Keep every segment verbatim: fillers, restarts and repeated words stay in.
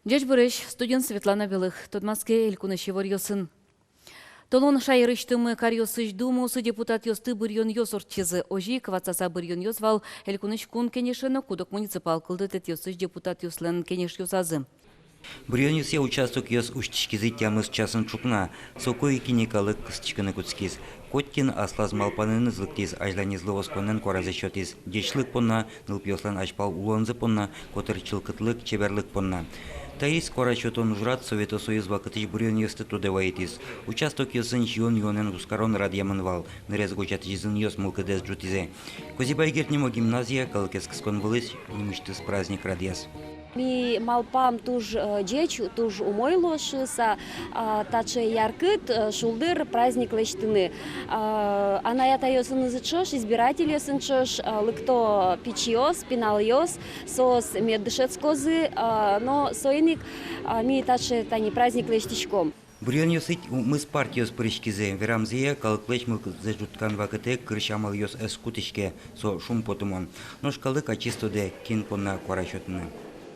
Ӟечбуресь, студиын Светлана Белых. Тодматске элькунысь иворъёсын. Толон шаерысьтымы каръёсысь думаосы депутатъёсты быръёнъёс ортчизы. Озьы ик ватсаса быръёнъёс вал Элькунысь Кун Кенеше но куд-ог муниципал кылдытэтъёсысь депутатъёслэн кенешъёсазы. Быръёнъёсъя участокъёс усьтӥськизы тямыс часын ӵукна. Соку ик ини калык кыстӥськыны кутскиз. Котькин аслаз малпанэныз лыктӥз, азьланезлы осконэн куаразэ сётӥз. Ӟечлык понна, нылпиослэн азьпал улонзы понна, котыр чылкытлык, чеберлык понна. Таиз куара сётон ужрад Совето Союз вакытысь быръёнъёсты тодэ вайытӥз. Участокъёсын сиён-юонэн вузкарон радъямын вал, нырез гожъятӥсь зынъёс мылкыдэз ӝутӥзы. Кузебай Герд нимо гимназия калыкез кыскон вылысь нимысьтыз праздник радъяз. Ми малпам туж, э, ӟеч, туж умой луоз шуыса, а, таӵе яркыт, э, шулдыр праздник лэсьтыны. А, анай-атайёсынызы ӵош, избирательёсын ӵош, а, лыкто пичиос, пиналъёс, соос мед дышетскозы, а, но соин ик, а, ми таӵе тани праздник лэсьтӥськом. Быръёнъёсысь укмыс партиос пыриськизы. Верамзыя, калыклэсь мылкыдзэ ӝуткан вакытэ кырсь амалъёс ӧз кутӥське, со шумпотымон. Нош калык ачиз тодэ, кин понна куара сётыны.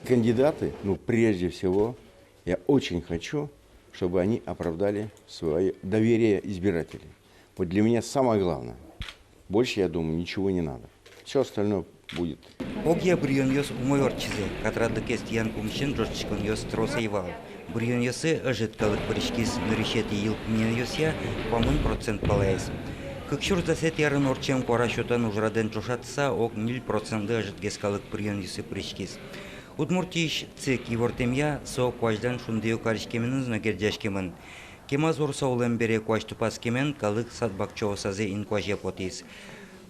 Кандидаты, ну, прежде всего, я очень хочу, чтобы они оправдали своё доверие избирателей. Вот для меня самое главное. Больше, я думаю, ничего не надо. Всё остальное будет. Огъя быръёнъёс умой ортчизы. Катрадлыкез тӥян пумысен ӝожтӥськонъёс трос ӧй вал. Быръёнъёсы ӧжыт калык пыриськиз. Нырысетӥ йылпумъянъёсъя, куамын процент палаез. Кык сюрс дасэтӥ арын ортчем куара сётон ужрадэн ӵошатыса, ог ньыль процентлы ӧжытгес калык быръёнъёсы пыриськиз. Удмуртиысь ЦИК ивортэмъя, со куазьлэн шундыё кариськеменыз но герӟаськемын. Кема зурса улэм бере куазь тупаськемен, калык сад-бакчаосазы инкуазе потӥз.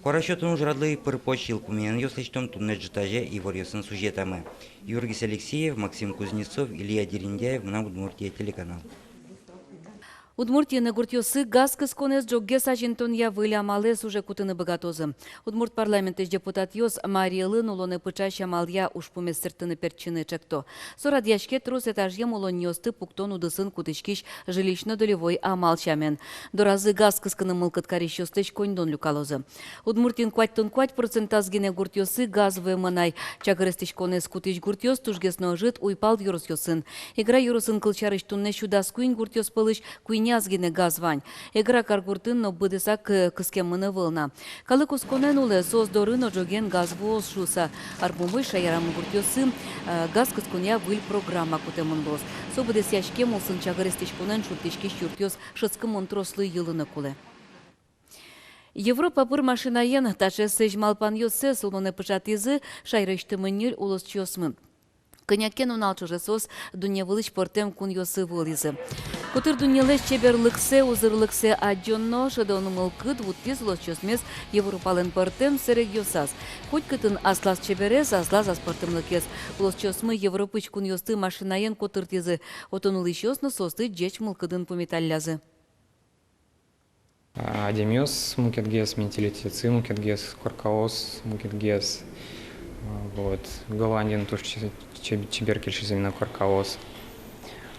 Куара сётон ужрадлы пыр-поч йылпумъянъёс лэсьтом туннэ ӝытазе иворъёсын сюжетамы. Юргис Алексеев, Максим Кузнецов, Илья Дерендяев, «Мынам Удмуртие» телеканал. Удмуртиын гуртъёсы газ кысконэз ӝоггес азинтонъя выль амалэз уже кутыны быгатозы. Удмурт парламентысь депутатъёс Марий Элын улонэ пыӵась амалъя ужпумез сэрттыны-пертчыны ӵекто. Со радъяське трос этажъем улонниосты пуктон удысын кутӥськись жилищно-долевой амал сямен. Доразы газ кыскыны мылкыд карисьёслэсь коньдон люкалозы. Удмуртиын куатьтон куать процентаз гинэ гуртъёсы газ вуэмын ай. Чагыр эстӥськонэз кутӥсь гуртъёс тужгес но ӧжыт уйпал ёросъёсын. Игра ёросын, кылсярысь, туннэ сю дас куинь гуртъёс пӧлысь куиньяз гинэ газ вань. Игра каргуртын но быдэсак, э, кыскемын ӧвӧл на. Калык осконэн улэ, соос доры но ӝоген газ вуоз шуыса. Ар пумозь шаерамы гуртъёсы, э, газ кысконъя выль программа кутэмын луоз. Со быдэсъяськем улсын чагыр эстӥськонэн шудӥськись юртъёс шӧдскымон трослы йылыны кулэ. Европа пыр машинаен. Таӵе сэзь малпанъёссэс улонэ пыӵатӥзы шаерысьтымы ньыль улосчиосмы. Кӧня ке нунал ӵоже соос дунне вылысь пӧртэм кунъёсы вуылӥзы. Котыр дуннелэсь чеберлыксэ, узырлыксэ адӟон но шӧдон мылкыд вуттӥз улосчиосмес Европалэн пӧртэм сэрегъёсаз. Котькытын аслаз чеберез, аслаз аспӧртэмлыкез. Улосчиосмы Европысь кунъёсты машинаен котыртӥзы. Отын улӥсьёс но соосты ӟеч мылкыдын пумиталлязы. А, адямиос мукетгес, менталитетсы мукетгес, коркаос мукетгес. А, вот. Голландиын туж че-, че-, чебер кельшиз именно коркаос.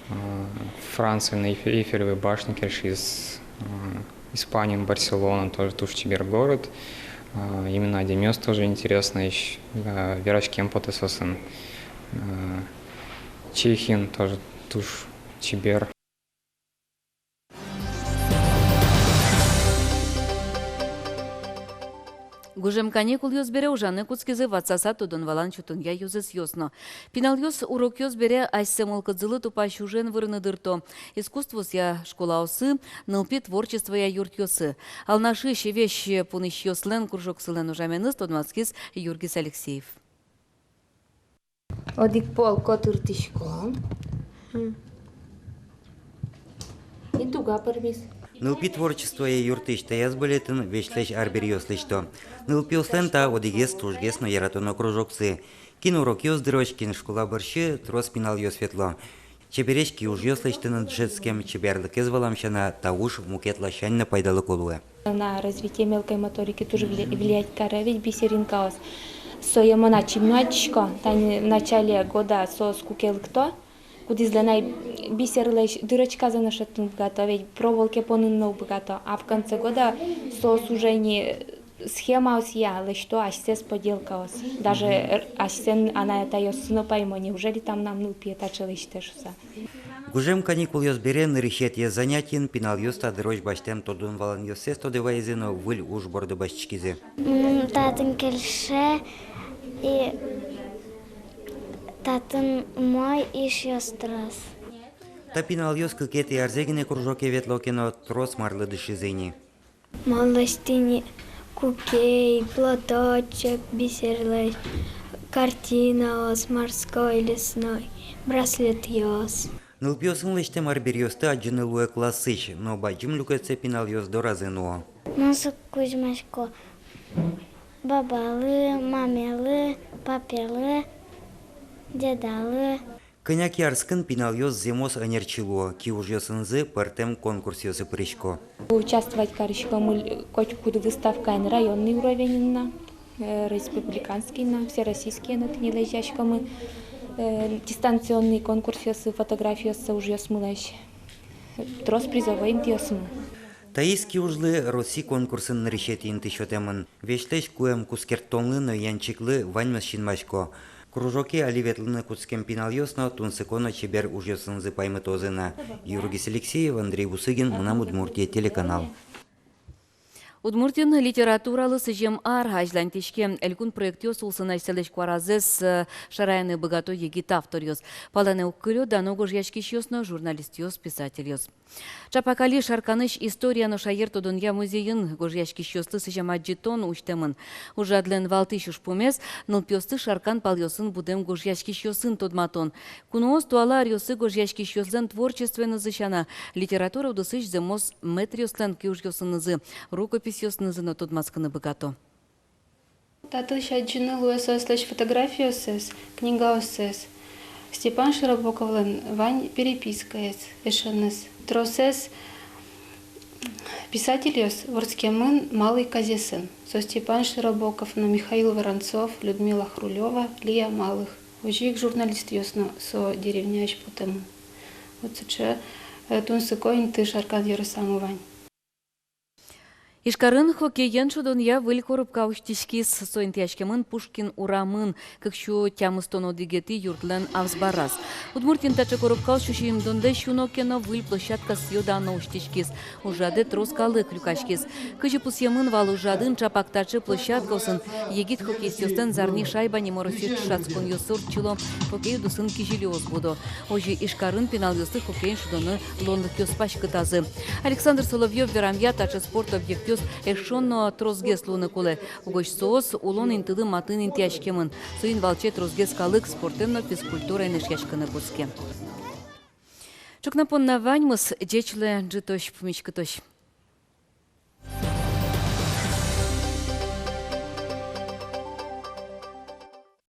А, Франциын Эйфе-, Эйфелевой башня кельшиз. А, Испаниын Барселона тоже туж чебер город. А, именно адямиос тоже интересно, ещё, а, вераськем потэ соосын. А, Чехиын тоже туж чебер. Гужем каникулъёс бере ужаны кутскизы ватсаса тодон-валан сётонъя ёзэсъёс но. Пиналъёс урокъёс бере асьсэ мылкыдзылы тупась ужен вырыны дырто искусствоосъя школаосы, нылпи творчествоя юртъёсы. Алнашысь весь пунӥсьёслэн кружоксылэн ужаменыз тодматскиз Юргис Алексеев. Одӥг пол котыртӥськом. И дуга пӧрмиз. Нылпи творчествоя юртысь таяз бӧлетын весьлэсь арбериос лэсьто. Нылпиослэн та одӥгез тужгес но яратоно кружоксы. Кин урокъёс дырозь, кин школа бӧрсьы, трос пиналъёс ветло. Чебересь киужъёс лэсьтыны дышетскем, чеберлыкез валам сяна, та уж мукет ласянь но пайдалыко луэ. На развитие мелкой моторики тоже вли-, влиять каре ведь бисеринкаос. Сое мон ачим но адӟисько, тани в начале года соос куке лыкто, кудӥзлэн ай бисерлэсь дырочказэ но шедьтыны быгато, ведь проволоке понын но уг быгато. А в конце года соос уже ини схемаосъя лэсьто асьсэс поделкаос. Даже р-, асьсэлэн анай-атайёссы но паймо, неужели та мынам нылпие таӵе лэсьтэ шуса. Гужем каникулъёс бере нырысетӥез занятиын пиналъёс та дырозь басьтэм тодон-валанъёссэс тодэ вайизы но выль уж борды басьтӥськизы. М, татын кельше и татын умой, эшъёс трос. Та пиналъёс кыкетӥ арзэ гинэ кружоке ветло ке но, трос марлы дышизы ини. Мон лэсьтӥ ини кукей, платочек бисерлэсь, картинаос, морской, лесной, браслетъёс. Нылпиосын лэсьтэм арбериосты адӟыны луэ классысь, но бадӟым люкетсэ пиналъёс доразы нуо. Мон соку кузьмасько бабалы, мамелы, папелы, дедалы. Кӧня ке арскын пиналъёс зэмос ӧнерчи луо, киужъёсынызы пӧртэм конкурсъёсы пырисько. Участвовать кариськомы котькуд выставкаын районный уровеньын но, э, республиканский но, всероссийский но, тӥни лэзьяськомы, э, дистанционный конкурсъёсы, фотографиосы ужъёсмылэсь. Трос призовой интыосмы. Таиз киужлы Росси конкурсын нырысетӥ инты сётэмын. Весьлэсь куэм кускертонлы но янчиклы ваньмыз синмасько. Кружоке али ветлыны кутскем пиналъёс но тунсыко но чебер ужъёсынызы паймытозы на. Юргис Алексеев, Андрей Бусыгин, «Мынам Удмуртие» телеканал. Удмуртиын литературалы сӥзем ар азьланьтӥське. Элькун проектъёс улсын асьсэлэсь куаразэс, э, шараяны быгато егит авторъёс. Палэнэ уг кылё дано гожъяськисьёс но: журналистъёс, писательёс. Ӵапак али Шарканысь история но шаертодонъя музейын гожъяськисьёслы сӥзем адӟытон усьтэмын. Ужрадлэн валтӥсь ужпумез — нылпиосты Шаркан палъёсын будэм гожъяськисьёсын тодматон. Куноос туала аръёсы гожъяськисьёслэн творчествоенызы сяна, литература удысысь зэмос мэтръёслэн киужъёсынызы, рукописьёсынызы но тодматскыны быгато. Татысь адӟыны луэ соослэсь фотографиоссэс, книгаоссэс. Степан Широбоковлэн вань перепискаез, эшеныз. Тросэз писательёс вордскемын малый казесын. Со Степан Широбоков но, Михаил Воронцов, Людмила Хрулёва, Лия Малых. Озьы ик журналистъёс но со деревняысь потэмын. Вот сыӵе, э, тунсыко инты Шаркан ёросамы вань. Ижкарын хоккеен шудонъя выль коробка усьтӥськиз. Со интыяськемын Пушкин урамын, кык сю тямыстон одӥгетӥ юртлэн авсбараз. Удмуртиын таӵе коробкаос сю сизьымдонлэсь уно ке но, выль площадка сӥё-дано усьтӥськиз. Ужрадэ трос калык люкаськиз. Кызьы пусъемын вал ужрадын, ӵапак таӵе площадкаосын егит хоккеистъёслэн «Зарни шайба» нимо Россиысь ӵошатсконъёссы ортчыло, хоккей удысын кизилиос будо. Озьы Ижкарын пиналъёслы хоккеен шудыны луонлыкъёс паськытазы. Александр Соловьёв верамъя, таӵе спорт объектъёс эшшо но тросгес луыны кулэ. Угось соос улон интылы матын интыяськемын. Соин валче тросгес калык спортэн но физкультураен эшъяськыны кутске. Ӵукна понна ваньмыз. Ӟеч луэ, ӝытозь пумиськытозь.